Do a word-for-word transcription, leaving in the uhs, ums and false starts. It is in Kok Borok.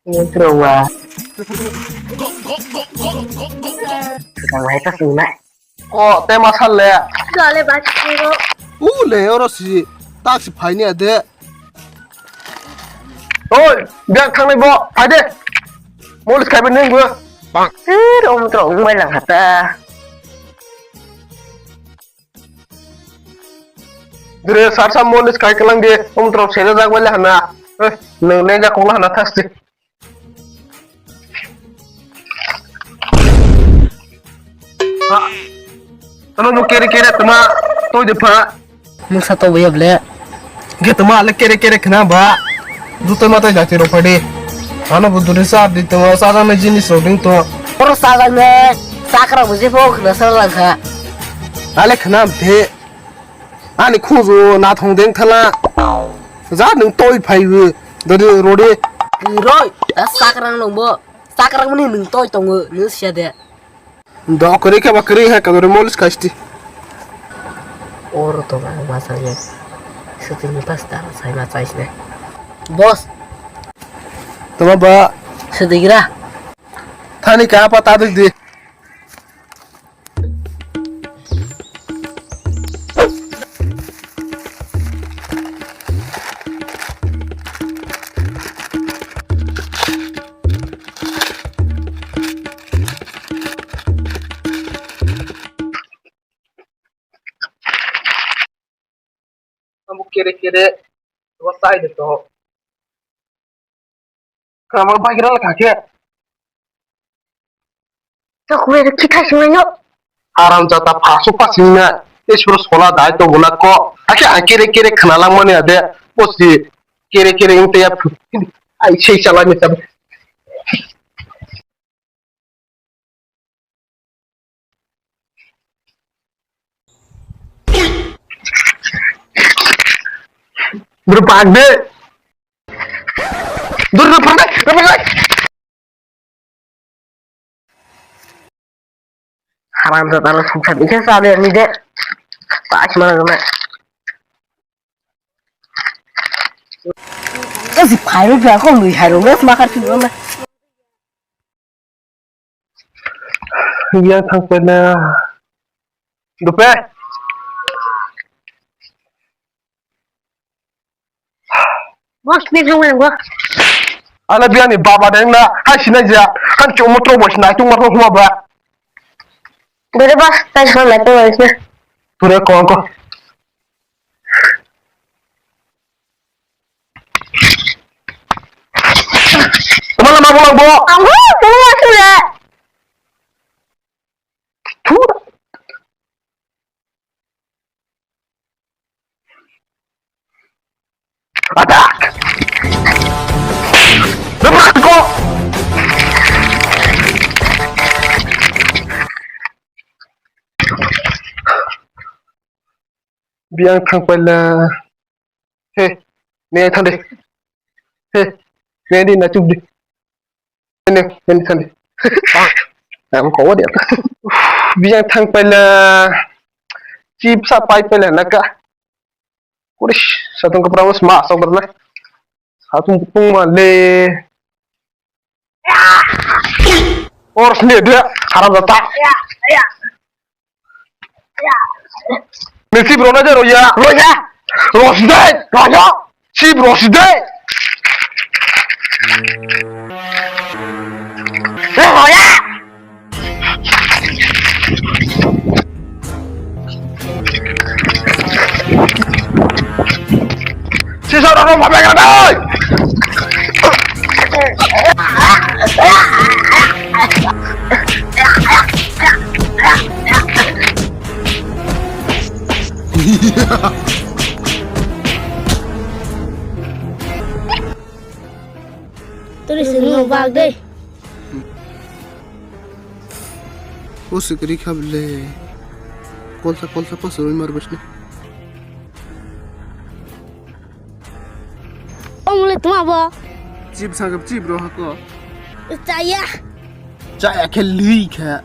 Ni bro wa. Kita ngai ta sung na. Ko te masal le. Dale ba chiro. U le oro si tak si phaini ade. Oi, biang thangnai bo, phai de. Molis khaibe neng bo. Bang. Sir, om tro ong bai lang hata. Dire sar sam molis khai kalang de, om tro sena jak bai le hana. Eh, neng le jak kong hana thas de. Ha? Tama no kere kere tama to de pha. Mungsa to boya ble. Ge tama le kere kere khna ba. Duto mata jati ro phade. Ano bu dure sa di tama sa jana jinis ro ding to. Oro sa jana sakra buji pho khna sa lang kha. Ale khna the. Ani khuju na thong deng thala. Ja nung toi phai bu. Dadi rode. Roi, ta sakrang nung bo. Sakrang mani nung toi tongo, nung sia de. Dok kari khe ba kari hai kadore molis kasti. Oro to ba masa ye. Shooting ni pas ta sai ma chai sne. Boss. Tama ba. Shooting ra. Thani ka pa ta dik di. Abo kere kere, abo sai de to. Kama bagira la kake. To kure de kita sing no. Aram jata pasu pasing na. Isro sola dai to guna ko. Ake a kere kere khana lang mani ade. Osi kere kere inte ya. Ai sei chala ni tab. Dur pagde. Dur dur pagde. Dur pagde. Haram jatalo sumsat ikhe chale ni de. Pas mana gana. Kasi phai ro pha ko lui hai ro mas makar tu na. Yang thang pena. Dupe. Boss, ni thang pena, boss. Ala biani baba deng na, hai sinai ja, han chuma tro boss na, tung ma tro huma ba. Bere boss, tai sma na tro boss na. Pura ko ko. Tama lama bolang bo. Ang bo, tama masuk ya. Pura. Attack! Lepas ko! Biang thang paila. He, ne thang de. He, ne di na chup di. Neng, neng sandi. Ang kau dia. Biang thang paila. Chip sa pai paila naka. Kuris, satung kapra mas ma sok berna. Satung pung ma le. Ors ne dia, haram data. Nisi bro na jaro ya. Bro ya. Rosdai, raja. Si bro sidai. Bro ya. Sisa orang mau pakai dai. Turi sini bag deh. O sikri kha bile. Kolsa, kolsa, pa suroi mar bwsni. O mule tuma bo. Chip sangam chip ro hako. Chaya. Chaya khe lui kha.